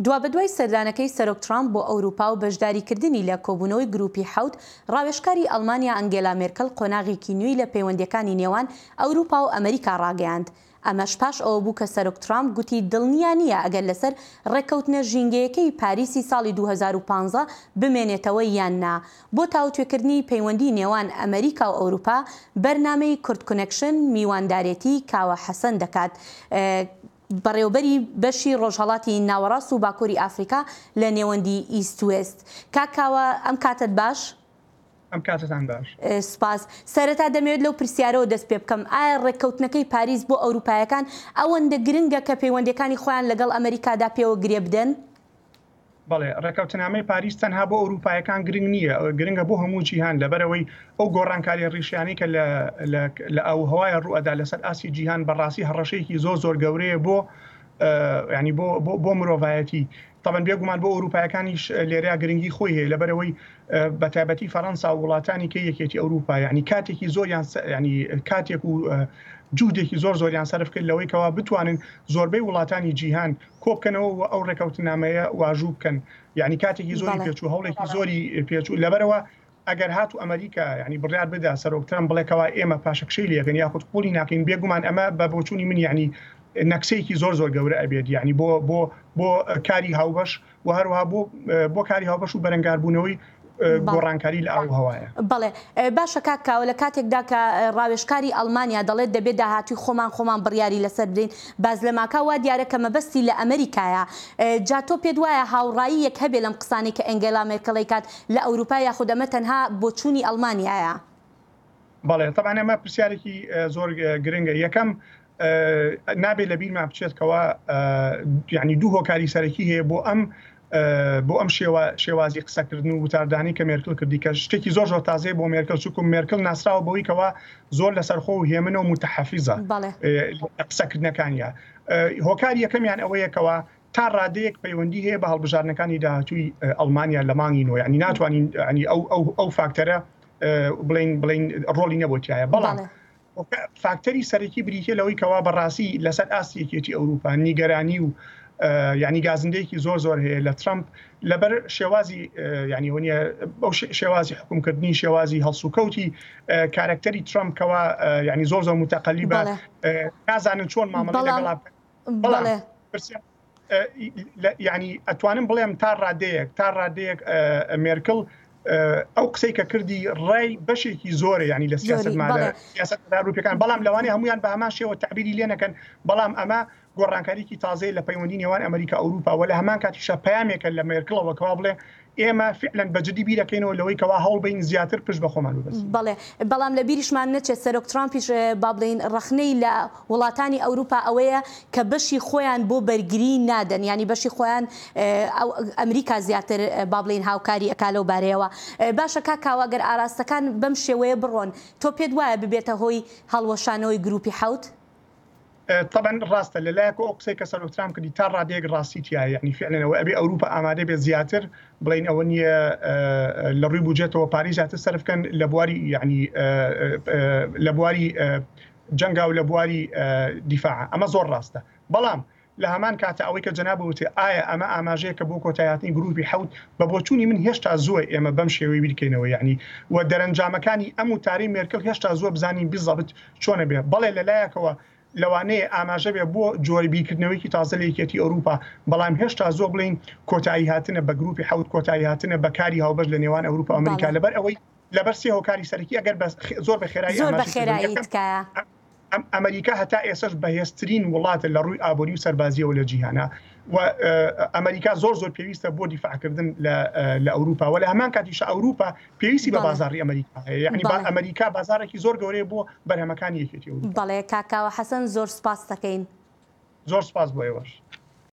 دوابەدوای سەردانەکەی سەرۆک ترامپ بۆ ئەوروپا و بەشداریکردنی لە کۆبوونەوەی گروپی حەوت، ڕاوێژکاری ئەڵمانیا ئەنگێلا مێرکڵ قۆناغێکی نوێی لە پەیوەندییەکانی نێوان ئەوروپا و ئەمریکا ڕاگەیاند. ئەمەش پاش ئەوە بوو کە سەرۆک ترامپ گوتی دڵنیا نییە ئەگەر لەسەر ڕێککەوتنە ژینگەیەکەی پاریسی ساڵی 2015 بمێنێتەوە یان نا. بۆ تاوتوێکردنی پەیوەندی نێوان ئەمریکا و ئەوروپا، بەرنامەی کوردکونێکشن میواندارێتی کاوە حەسەن دەکات. بەڕێوەبەری بەشی ڕۆژهەڵاتی ناوەڕاست و باکووری ئافریکا لە نێوەندی ئیست وێست. کاک کاوە ئەم کاتەت باش؟ ئەم کاتەتان باش. سوپاس. سەرەتا دەمەوێت لەو پرسیارەوە دەست پێ بکەم، ئایا ڕێککەوتنەکەی پاریس بۆ ئەوروپایەکان ئەوەندە گرنگە کە پەیوەندییەکانی خۆیان لەگەڵ ئەمریکادا پێوە گرێ بدەن؟ بەڵێ، ڕێککەوتنامەی پاریس تەنها بۆ ئەوروپایەکان گرنگ نییە، گرنگە بۆ هەموو جیهان، لەبەرئەوەی ئەو گۆڕانکارییە ڕیشەیانەی کە لە ئاووهەوایە ڕووئەدا لەسەر ئاستی جیهان بەڕاستی هەڕەشەیەکی زۆر زۆر گەورەیە بۆ یانی بۆ بۆ مرۆڤایەتی. تەبعەن بێگومان بۆ ئەوروپایەکانیش لێرەیا گرنگی خۆی هەیە، لەبەرئەوەی بەتایبەتی فەرەنسا و وڵاتانی کەی یەکێتی ئەوروپا یانی کاتێکی زۆریان یانی کاتێک و جوهدێکی زۆر زۆریان سەرف کرد لەوەی کەوا بتوانن زۆربەی وڵاتانی جیهان کۆبکەنەوە و ئەو ڕێکەوتنامەیە واژوو بکەن یعنی کاتێکی زۆری پێچوو هەوڵێکی زۆری پێچوو لەبەرەوە ئەگەر هاتو ئەمریکا یعنی بڕیار بدا سەرۆک ترەمپ بڵێکەوە ئێمە پاشەکشەی لەکەن یاخود قوڵی ناکەین بێگومان ئەمە بە بۆچوونی من یعنی نەکسەیەکی زۆر زۆر گەورە ئەبێت یعنی بۆ بۆ بۆ کاری هاوبەش و هەروەها بۆ بۆ کاری هاوبەش و بەرەنگاربوونەوەی گۆڕانکاری لە ئاو و هەوایە. بەڵێ باشە کاک کاوە لە کاتێکدا کە ڕاوێژکاری ئەڵمانیا دەڵێت دەبێت داهاتووی خۆمان خۆمان بڕیاری لەسەر بدەین باس لە ماکا وا دیارە کە مەبەستی لە ئەمریکایە جا تۆ پێت وایە هاوڕاییەک هەبێ لەم قسانەی کە ئەنگێلا مێرکڵ ئەیکات لە ئەوروپا یاخود ئەمە تەنها بۆچوونی ئەڵمانیایە؟ بەڵێ تەبعەن ئەمە پرسیارێکی زۆر گرنگە یەکەم نابێت لە بیرمان بچێت کەوا یعنی دوو هۆکاری سەرەکی هەیە بۆ ئەم بۆ ئەم شێوە شێوازی قسەکردن و وتاردانی کە مێرکل کردی کە شتێکی زۆر زۆر تازەیە بۆ مێرکل چونکو مێرکل ناسراوە بەوەی کەوا زۆر لەسەرخۆ و هێمنە و متحەفیزە قسەکردنەکانیا هۆکاری یەکەمیان ئەوەیە کەوا تا ڕادەیەک پەیوەندی هەیە بە هەڵبژاردنەکانی داهاتووی ئەڵمانیا لە مانگی نۆ یعنی ناتوانین ینی ئەو ئەو ئەو فاکتەرە بڵین بڵین ڕۆڵی نەبووتایە بەڵام فاکتەری سەرەکی بریتیە لەوەی کەوا بەڕاستی لەسەر ئاستی یەکێتی ئەوروپا نیگەرانی و یعنی گازندەیەکی زۆر زۆر هەیە لە ترامپ لەبەر شێوازی یعنی وەنیە ئەو شێوازی حکومکردنی شێوازی هەڵسوکەوتی کارکتەری ترامپ کەوا یعنی زۆر زۆر متەقەلیبە نازانن چۆن مامەڵە لەگەڵا بەڵام یعنی ئەتوانم بڵێم تا ڕادەیەک تا ڕادەیەک مێرکل ئەو قسەی کە کردی ڕای بەشێکی زۆرە ینی لە سیاست ئەوروپیەکان بەڵام لەوانەیە هەمویان بە هەمان شێوە تعبیری لێ نەکەن بەڵام ئەمە گۆڕانکاریکی تازەیە لە پەیوەندی نێوان ئەمریکا ئەوروپا و لە هەمان کاتیشە پامێکە لە مێرکڵەوە کەوا بڵێ ئێمە فعلەن بە جدی بیرەکەینەوە لەوەی کەوا هەوڵ بەین زیاتر پشت بە خۆمان ببەستین. بەڵێ، بەڵام لە بیریشمان نەچێت سەرۆک ترامپیش با بڵێین ڕەخنەی لە وڵاتانی ئەوروپا ئەوەیە کە بەشی خۆیان بۆ بەرگری نادەن، یانی بەشی خۆیان ئەمریکا زیاتر با بڵێین هاوکاری ئەکا لەو بارەیەوە. باشە کاک کاوە گەر ئاراستەکان بەم شێوەیە بڕۆن تۆ پێت وایە ببێتە هۆی هەڵوەشانەوەی گروپی حەوت؟ تەبعەن ڕاستە لە لایەک ئەو قسەی کە سەرۆک ترامپ کردی تا ڕادەیەک ڕاستی تیایە یعنی فعلەن ئەوە ئەبێ ئەوروپا ئامادە بێت زیاتر بڵێین ئەوە نییە لە ڕووی بودجێتەوە پارەی زیاتر سەرف بکەن لە بواری یعنی لە بواری جەنگا و لە بواری دیفاع ئەمە زۆر ڕاستە بەڵام لە هەمان کاتە ئەوەی کە جەناب وتی ئایا ئەمە ئاماژەیەکە بۆ کۆتایهاتنی گروپی حەوت بە بۆچوونی من هێشتا زووە ئێمە بەم شێوەی بیرکەینەوە یعنی و دەرەنجامەکانی ئەم وتارەی مێرکل هێشتا زووە بزانین بزەبت چۆنە بێ؟ بەڵێ لە لایەکەوە لەوانەیە ئاماژە بێ بۆ جۆرە بیرکردنەوەیەکی تازە لە یەکێتی ئەوروپا، بەڵام هێشتا زووە بڵێین کۆتایی هاتنە بە گروپی حەوت، کۆتایی هاتنە بە کاری هاوبەش لە نێوان ئەوروپا و ئەمریکا، لەبەر ئەوەی لەبەر سێ هۆکاری سەرەکی ئەگەر بە زۆر بە خێرایی زۆر بە خێرایی تکایە. ئەمریکا هەتا ئێسەش بەهێزترین وڵاتە لە ڕووی ئابووری و سەربازیەوە لە جیهانا و ئەمریکا زۆر زۆر پێویستە بۆ دیفاعکردن لە ئەوروپا و لە هەمان کاتیشە ئەوروپا پێویستی بە بازاڕی ئەمریکا هەیە یعنی با ئەمریکا بازاڕێکی زۆر گەورەیە بۆ بەرهەمەکانی یەکێتی ئەوروپا. بەڵێ کاک کاوە حەسەن زۆر سوپاست دەکەین. زۆر سوپاس بۆ ئێوەش.